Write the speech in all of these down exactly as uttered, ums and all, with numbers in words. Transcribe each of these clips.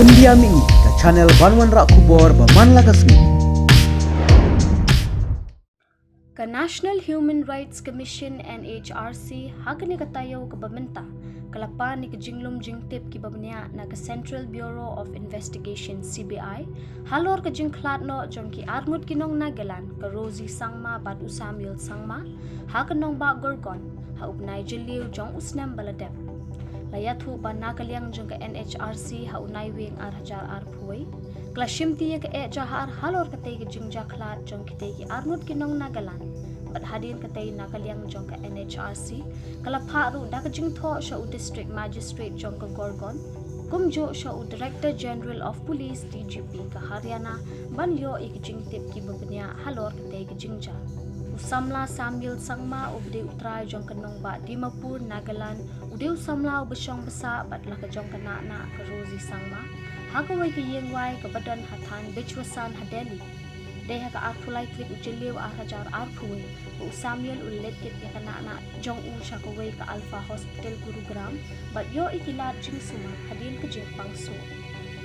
India Mini, ka channel ban wanrah khubor ba man la ka sngi. Ka National Human Rights Commission, N H R C, ha kane ka taïew kaba mynta, ka la pan ïa ka jinglum jingtip kiba bniah na ka Central Bureau of Investigation, C B I, halor ka jingkhlad noh jong ki arngut ki nong Nagaland, ka Rosie Sangma bad u Samuel Sangma, ha ka nongbah Gorgon, ha u bnai Jylliew jong u snem ba la dep. La ïathuh ba na ka liang jong ka N H R C ha u Naiwieng ar hajar arphew wei, ka la shimti ïa ka eh jahar halor katei ka jingjakhlad jong kitei ki arngut ki nong Nagaland. Bad hadien katei na ka liang jong ka N H R C, ka la phah ruh da ka jingthoh sha u District Magistrate jong ka Gorgon, kumjuh sha u Director General of Police, D G P, ka Haryana, ban ïoh ïa ki jingtip kiba bniah halor katei ka jingjia. U samla Samuel Sangma uba dei u trai jong ka nongbah Dimapur, Nagaland, u dei u samla uba shong basa bad la ka jong ka nahnah ka Rosie Sangma, ha kawei ka ïingwai kaba don ha thaiñ Bichwasan ha Delhi. Dei ha ka arphew lai tarik u Jylliew ar hajar arphew wei ba u Samuel u la leit kit ïa ka nahnah jong u sha kawei ka Alpha Hospital Gurugram, bad ïoh ïa ki lad jingsumar hadien ka jingpang suh.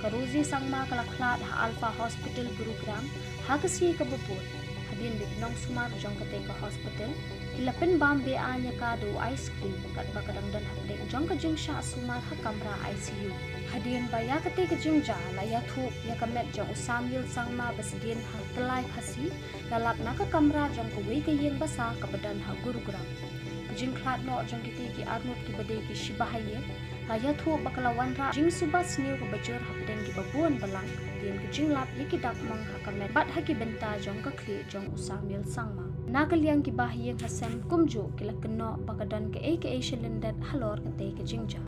Ka Rosie Sangma ka la khlad ha Alpha Hospital Gurugram ha ka sngi kaba bud. Hadien ba ki nongsumar jong katei ka hospital ki la pynbam be-aiñ ïa ka da u ice cream, katba ka dang don hapdeng jong ka jingshah sumar ha kamra I C U. Hadien ba ïa katei ka jingjia la ïathuh ïa ka met jong u Samuel Sangma ba sdien ha tylli phasi, la lap na ka kamra jong kawei ka ïing basa kaba don ha Gurugram. Ka jingkhlad noh jong kitei ki arngut kiba dei ki shiba ha ïing, la ïathuh ba ka la wanrah jingsuba sniew kaba jur hapdeng kiba bun balang, hadien ka jinglap ïa ki dak mong ha ka met bad ha ki bynta jong ka khlieh jong u Samuel Sangma. Na ka liang ki bahaïing hasem kumjuh ki la kynnoh ba ka don kaei kaei shalyndet halor katei ka jingjia.